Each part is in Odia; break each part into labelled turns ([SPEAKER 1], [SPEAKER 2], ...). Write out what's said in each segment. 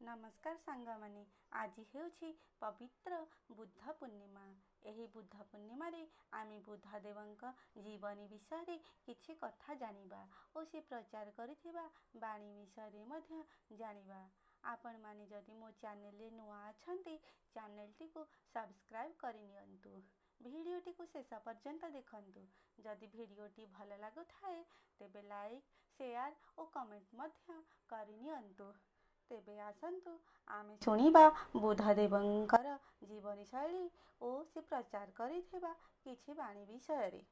[SPEAKER 1] ନମସ୍କାର ସାଙ୍ଗମାନେ, ଆଜି ହେଉଛି ପବିତ୍ର ବୁଦ୍ଧ ପୂର୍ଣ୍ଣିମା। ଏହି ବୁଦ୍ଧ ପୂର୍ଣ୍ଣିମାରେ ଆମେ ବୁଦ୍ଧଦେବଙ୍କ ଜୀବନୀ ବିଷୟରେ କିଛି କଥା ଜାଣିବା ଓ ସେ ପ୍ରଚାର କରିଥିବା ବାଣୀ ବିଷୟରେ ମଧ୍ୟ ଜାଣିବା। ଆପଣମାନେ ଯଦି ମୋ ଚ୍ୟାନେଲରେ ନୂଆ ଅଛନ୍ତି, ଚ୍ୟାନେଲଟିକୁ ସବସ୍କ୍ରାଇବ୍ କରିନିଅନ୍ତୁ। ଭିଡ଼ିଓଟିକୁ ଶେଷ ପର୍ଯ୍ୟନ୍ତ ଦେଖନ୍ତୁ। ଯଦି ଭିଡ଼ିଓଟି ଭଲ ଲାଗୁଥାଏ, ତେବେ ଲାଇକ୍, ସେୟାର ଓ କମେଣ୍ଟ ମଧ୍ୟ କରିନିଅନ୍ତୁ। ତେବେ ଆସନ୍ତୁ ଆମେ ଶୁଣିବା ବୁଦ୍ଧଦେବଙ୍କର ଜୀବନୀଶୈଳୀ ଓ ସେ ପ୍ରଚାର କରିଥିବା କିଛି ବାଣୀ ବିଷୟରେ।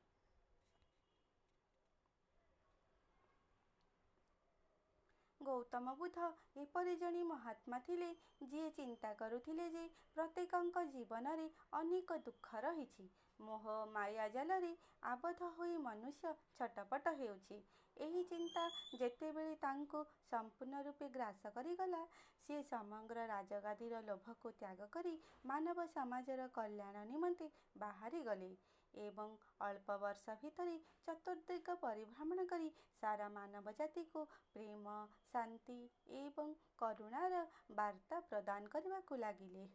[SPEAKER 1] ଗୌତମ ବୁଦ୍ଧ ଏପରି ଜଣେ ମହାତ୍ମା ଥିଲେ, ଯିଏ ଚିନ୍ତା କରୁଥିଲେ ଯେ ପ୍ରତ୍ୟେକଙ୍କ ଜୀବନରେ ଅନେକ ଦୁଃଖ ରହିଛି। ମୋହ ମାୟା ଜାଲରେ ଆବଦ୍ଧ ହୋଇ ମନୁଷ୍ୟ ଛଟପଟ ହେଉଛି। ଏହି ଚିନ୍ତା ଯେତେବେଳେ ତାଙ୍କୁ ସମ୍ପୂର୍ଣ୍ଣ ରୂପେ ଗ୍ରାସ କରିଗଲା, ସିଏ ସମଗ୍ର ରାଜଗାଦିର ଲୋଭକୁ ତ୍ୟାଗ କରି ମାନବ ସମାଜର କଲ୍ୟାଣ ନିମନ୍ତେ ବାହାରିଗଲେ ଏବଂ ଅଳ୍ପ ବର୍ଷ ଭିତରେ ଚତୁର୍ଦିଗ ପରିଭ୍ରମଣ କରି ସାରା ମାନବ ଜାତିକୁ ପ୍ରେମ, ଶାନ୍ତି ଏବଂ କରୁଣାର ବାର୍ତ୍ତା ପ୍ରଦାନ କରିବାକୁ ଲାଗିଲେ।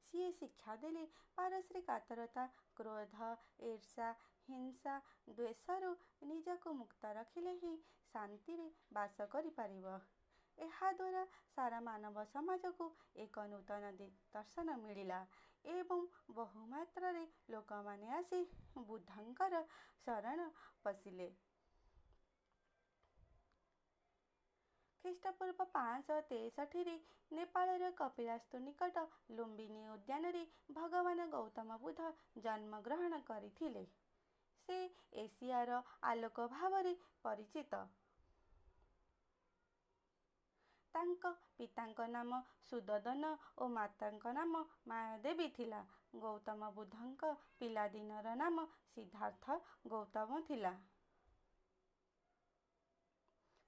[SPEAKER 1] ସିଏ ଶିକ୍ଷା ଦେଲେ, ପରଶ୍ରୀକାତରତା, କ୍ରୋଧ, ଈର୍ଷା, ହିଂସା, ଦ୍ୱେଷରୁ ନିଜକୁ ମୁକ୍ତ ରଖିଲେ ହିଁ ଶାନ୍ତିରେ ବାସ କରିପାରିବ। ଏହାଦ୍ୱାରା ସାରା ମାନବ ସମାଜକୁ ଏକ ନୂତନ ଦିଗ୍ଦର୍ଶନ ମିଳିଲା ଏବଂ ବହୁମାତ୍ରାରେ ଲୋକମାନେ ଆସି ବୁଦ୍ଧଙ୍କର ଶରଣ ପଶିଲେ। ଖ୍ରୀଷ୍ଟପୂର୍ବ 563ରେ ନେପାଳର କପିଳାସ୍ତୁ ନିକଟ ଲୁମ୍ବିନୀ ଉଦ୍ୟାନରେ ଭଗବାନ ଗୌତମ ବୁଦ୍ଧ ଜନ୍ମଗ୍ରହଣ କରିଥିଲେ। ସେ ଏସିଆର ଆଲୋକ ଭାବରେ ପରିଚିତ। ତାଙ୍କ ପିତାଙ୍କ ନାମ ସୁଦ୍ଧୋଦନ ଓ ମାତାଙ୍କ ନାମ ମାୟାଦେବୀ ଥିଲା। ଗୌତମ ବୁଦ୍ଧଙ୍କ ପିଲାଦିନର ନାମ ସିଦ୍ଧାର୍ଥ ଗୌତମ ଥିଲା।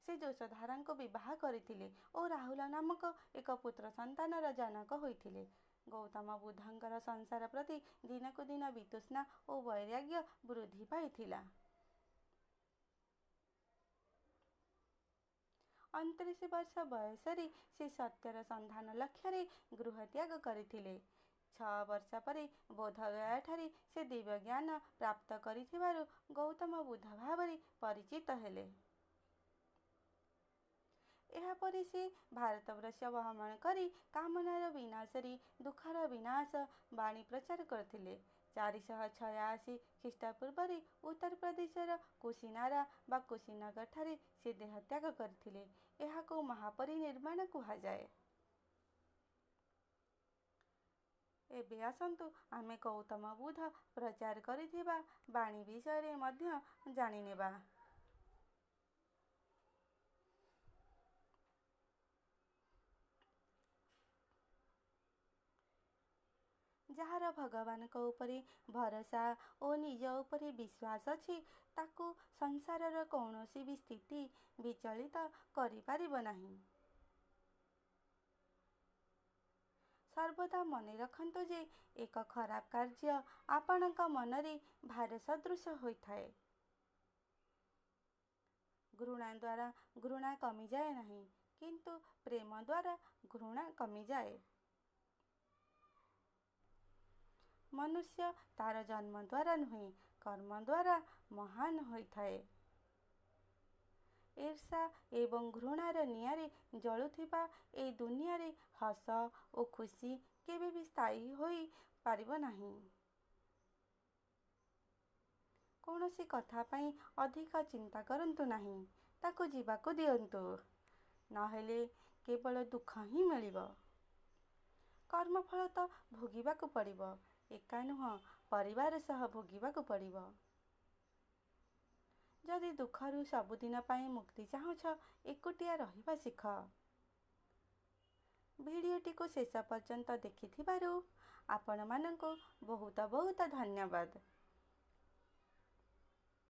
[SPEAKER 1] ସେ ଯଶୋଧରାଙ୍କୁ ବିବାହ କରିଥିଲେ ଓ ରାହୁଲ ନାମକ ଏକ ପୁତ୍ର ସନ୍ତାନର ଜନକ ହୋଇଥିଲେ। ଗୌତମ ବୁଦ୍ଧଙ୍କର ସଂସାର ପ୍ରତି ଦିନକୁ ଦିନ ବିତୃଷ୍ଣା ଓ ବୈରାଗ୍ୟ ବୃଦ୍ଧି ପାଇଥିଲା। 29 ବର୍ଷ ବୟସରେ ସେ ସତ୍ୟର ସନ୍ଧାନ ଲକ୍ଷ୍ୟରେ ଗୃହତ୍ୟାଗ କରିଥିଲେ। 6 ବର୍ଷ ପରେ ବୋଧଗୟାଠାରେ ସେ ଦିବ୍ୟଜ୍ଞାନ ପ୍ରାପ୍ତ କରିଥିବାରୁ ଗୌତମ ବୁଦ୍ଧ ଭାବରେ ପରିଚିତ ହେଲେ। ଏହାପରେ ସେ ଭାରତବର୍ଷ ଭ୍ରମଣ କରି କାମନାର ବିନାଶରେ ଦୁଃଖର ବିନାଶ ବାଣୀ ପ୍ରଚାର କରିଥିଲେ। 486 ଖ୍ରୀଷ୍ଟପୂର୍ବରେ ଉତ୍ତରପ୍ରଦେଶର କୁଶିନାରା ବା କୁଶୀନଗରଠାରେ ସେ ଦେହତ୍ୟାଗ କରିଥିଲେ। ଏହାକୁ ମହାପରିନିର୍ବାଣ କୁହାଯାଏ। ଏବେ ଆସନ୍ତୁ ଆମେ ଗୌତମ ବୁଦ୍ଧ ପ୍ରଚାର କରିଥିବା ବାଣୀ ବିଷୟରେ ମଧ୍ୟ ଜାଣିନେବା। ଯାହାର ଭଗବାନଙ୍କ ଉପରେ ଭରସା ଓ ନିଜ ଉପରେ ବିଶ୍ୱାସ ଅଛି, ତାକୁ ସଂସାରର କୌଣସି ବି ସ୍ଥିତି ବିଚଳିତ କରିପାରିବ ନାହିଁ। ସର୍ବଦା ମନେ ରଖନ୍ତୁ ଯେ ଏକ ଖରାପ କାର୍ଯ୍ୟ ଆପଣଙ୍କ ମନରେ ଭାର ସଦୃଶ ହୋଇଥାଏ। ଘୃଣା ଦ୍ୱାରା ଘୃଣା କମିଯାଏ ନାହିଁ, କିନ୍ତୁ ପ୍ରେମ ଦ୍ୱାରା ଘୃଣା କମିଯାଏ। ମନୁଷ୍ୟ ତାର ଜନ୍ମ ଦ୍ୱାରା ନୁହେଁ, କର୍ମ ଦ୍ୱାରା ମହାନ ହୋଇଥାଏ। ଈର୍ଷା ଏବଂ ଘୃଣାର ନିଆଁରେ ଜଳୁଥିବା ଏଇ ଦୁନିଆରେ ହସ ଓ ଖୁସି କେବେ ବି ସ୍ଥାୟୀ ହୋଇ ପାରିବ ନାହିଁ। କୌଣସି କଥା ପାଇଁ ଅଧିକ ଚିନ୍ତା କରନ୍ତୁ ନାହିଁ, ତାକୁ ଯିବାକୁ ଦିଅନ୍ତୁ, ନହେଲେ କେବଳ ଦୁଃଖ ହିଁ ମିଳିବ। କର୍ମଫଳ ତ ଭୋଗିବାକୁ ପଡ଼ିବ, ଏକା ନୁହଁ, ପରିବାର ସହ ଭୋଗିବାକୁ ପଡ଼ିବ। ଯଦି ଦୁଃଖରୁ ସବୁଦିନ ପାଇଁ ମୁକ୍ତି ଚାହୁଁଛ, ଏକୁଟିଆ ରହିବା ଶିଖ। ଭିଡ଼ିଓଟିକୁ ଶେଷ ପର୍ଯ୍ୟନ୍ତ ଦେଖିଥିବାରୁ ଆପଣମାନଙ୍କୁ ବହୁତ ବହୁତ ଧନ୍ୟବାଦ।